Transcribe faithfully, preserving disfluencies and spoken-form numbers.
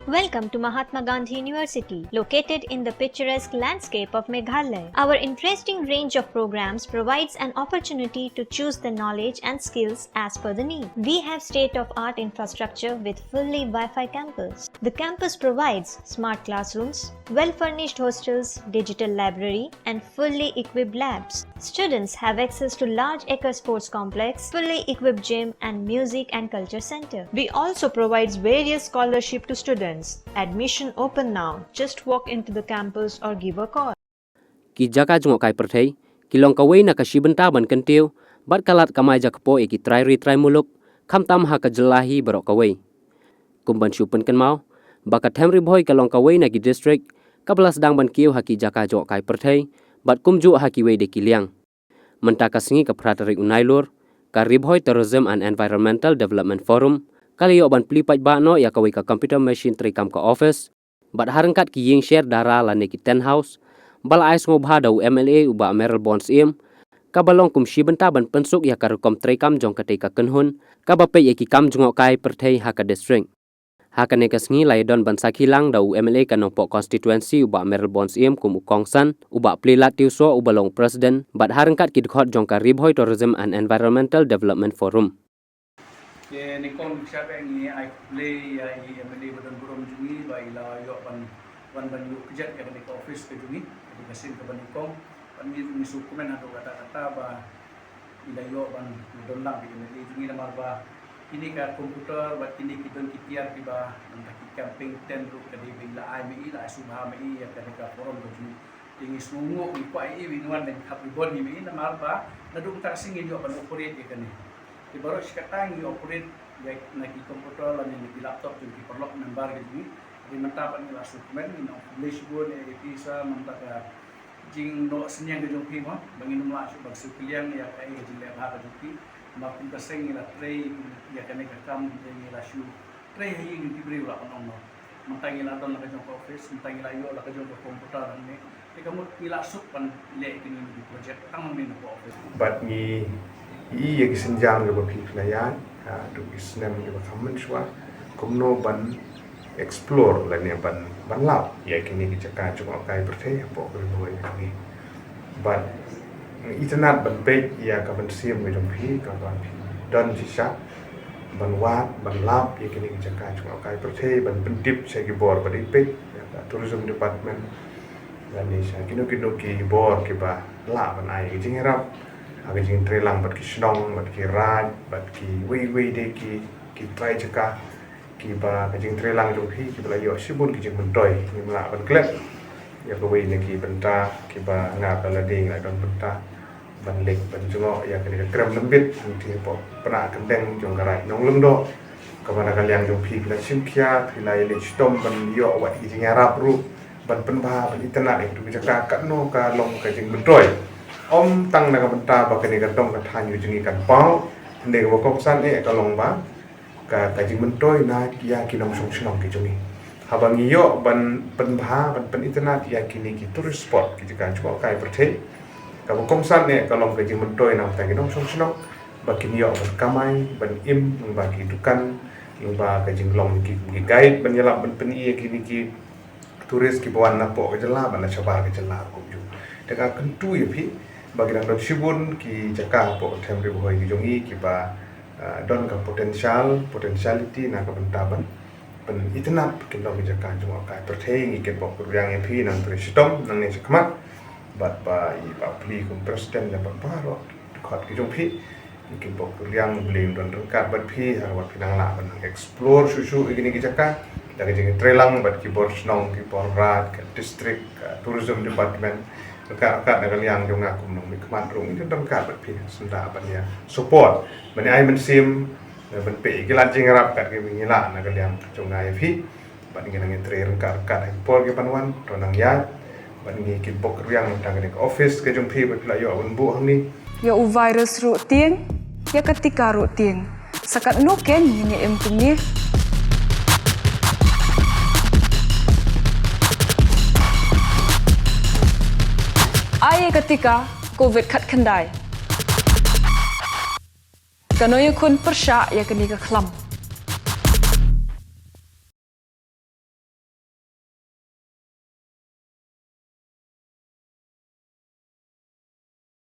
Welcome to Mahatma Gandhi University, located in the picturesque landscape of Meghalaya. Our interesting range of programs provides an opportunity to choose the knowledge and skills as per the need. We have state-of-art infrastructure with fully Wi-Fi campus. The campus provides smart classrooms, well-furnished hostels, digital library, and fully equipped labs. Students have access to large acre sports complex, fully equipped gym, and music and culture center. We also provides various scholarship to students. Admission open now. Just walk into the campus or give a call. Ki jaka jngohkai pyrthei ki long kawei na ka shi bynta ban kyntiew bad ka lad kamai jakpoh ïa ki trai ri trai muluk, khamtam ha ka jylla hi baroh kawei. Kum ban shu pynkynmaw ba ka Them Ri Bhoi ka long kawei na ki district kaba la sdang ban kiew ha ki jaka jngohkai pyrthei bad kumjuh ha kiwei de ki liang. Mynta ka sngi ka phra tarik u Nailur, ka Ri Bhoi Tourism and Environmental Development Forum ka la ïoh ban plie paidbah noh ïa kawei ka computer machine treikam ka office bad ha ryngkat ki ïing sher dara lane ki tent house ba la ai sngewbha da u M L A u Bah Mayralborn Syiem, kaba long kum shi bynta ban pynsuk ïa ka rukom treikam jong katei ka kynhun kaba peit ïa ki kam jngohkai pyrthei ha ka district. Ha kane ka sngi la ïadon ban sakhi lang da u M L A ka Nongpoh constituency u Bah Mayralborn Syiem kum u kongsan, u Bah Plielad Tiewsoh uba long president bad ha ryngkat ki dkhot jong ka Ri Bhoi Tourism and Environmental Development Forum. Te nyngkong sha ba ngi ai khublei ïa i M L A ba don burom jong ngi ba i la ïoh ban wan ban ïuh kjat ïa kane ka office ka jong ngi, kane ka sien kaba nyngkong. Ban ngi ngi sngewkmen haduh katta katta ba i la ïoh ban don lang ïa i M L A jong ngi namar ba kine ka computer bad kine ki don ki tiar kiba nangta ki camping tent ruh ka dei ba i la ai ma i, la ai sngewbha ma i ïa kane ka forum ka jong ngi. Te ngi sngewnguh ngi kwah ïa i ba in wan ban khap ribbon ïa i namar ba naduh mynta ka sngi ngin ïoh ban operate ïa kane. Te baroh shi katta ngi operate ïa na ki computer lane na ki laptop jong ki paralok member ka jong ngi. Te mynta pat ngi la sngewkmen, ngi ong khublei shibun ïa phi sa mynta ka jingnoh synñiang ka jong phi mo, ba ngin ym lah shuh ban siew kylliang ïa kaei ka jingleh bha ka jong phi. Namar kum ka seng ngi la trei ïa kane ka kam, te ngi la shu trei ha ïing ki briew la ban ong mo. Mynta ngi la don la ka jong ka office, mynta ngi la ïoh la ka jong ka computer hangne. Te ka mut ngi la suk ban leh kine ki project tang hangne na ka office. Bad ngi ïohi ïa ki sienjam kiba phi la ïaid, ha, haduh ki snem kiba kham mynshuwa, kumno ban explore lane ban, ban lap ïa kine ki jaka jngohkai pyrthei hapoh ka ri Bhoi ka jong ngi. Bad ngi itynnad ban peit ïa ka mynsiem ka jong phi kaba phi don shisha ban wad, ban lap ïa kine ki jaka jngohkai pyrthei, ban pyntip sha ki bor ba dei peit, ïa ka tourism department lane sha kino kino ki bor kiba lah ban ai ka jingïarap ha ka jingtreilang bad ki shnong, bad ki raid, bad kiwei kiwei de ki, ki trai jaka kiba ka jingtreilang jong phi kiba la ïoh shibun ki jingmyntoi. Ngim lah ban klet ïa kawei na ki bynta kiba nga ka la dei nga don bynta ban leit ban jngoh ïa kane ka krem lembit hangtei hapoh Pnah Kyndeng jong ka Raid Nonglyngdoh, kaba na ka liang jong phi phi la shim khia, phi la ïaleit shitom ban ïoh wat ki jingïarap ruh ban pynbha ban itynnad ïa katu ka jaka, katno ka long ka jingmyntoi. Ym tang na ka bynta ba kane ka dong ka thaiñ ka jong ngi kan paw, hynrei kaba kongsan eh ka long ba ka, ka jingmyntoi na ïa ki nongshong shnong ki jong ngi. Haba ngi ïoh ban pynbha, ban pynitynnad ïa kine ki tourist spot, ki jaka jngohkai pyrthei, kaba kongsan eh ka long ka jingmyntoi na ka bynta ki nongshong shnong ba kin ïoh ban kamai, ban im, lyngba ki dukan, lyngba ka jinglong ki, ki guide ban ïalap ban pyni ïa kine ki tourist kiba wan napoh ka jylla bad na shabar ka jylla kumjuh. Te nga kyntu ïa phi ba ki dang don shibun ki jaka hapoh Them Ri Bhoi ki jong ngi kiba, ah, don ka potential, potentiality na ka bynta ban, ban itynnad, kin long ki jaka jngohkai pyrthei. Ngi kitbok kyrwiang ïa phi nang trei shitom nangne shakhmat bad ba i Bah Pli kum president bad baroh dkhot ki jong phi. Ngi kitbok kyrwiang, U Blei un don ryngkat bad phi, ha kaba phi nang lah ban nang explore shuh shuh ïa kine ki jaka da ka jingtreilang bad ki bor shnong, ki bor raid, ka district, ka tourism department. Ryngkat ryngkat na ka liang jong nga kum u nongmihkhmat ruh ngi don ryngkat bad phi, syndah ban ïa support, ban ïa ai mynsiem, ban peit ïa ki lad jingïarap kat kiba ngi lah na ka liang jong nga ïa phi. Bad ngi nang ïatrei ryngkat ryngkat ha ki por kiban wan, to nang ïaid. Bad ngi kitbok kyrwiang na ka bynta kane ka office ka jong phi ba phi la ïoh ban buh hangne. Ïa u virus ruh tieng, ïa ka tika ruh tieng. Sa katno ken ngin ïa im kumne? Ai ïa ka tika covid khatkhyndai. Kano ïakhun pyrshah ïa kane ka khlam?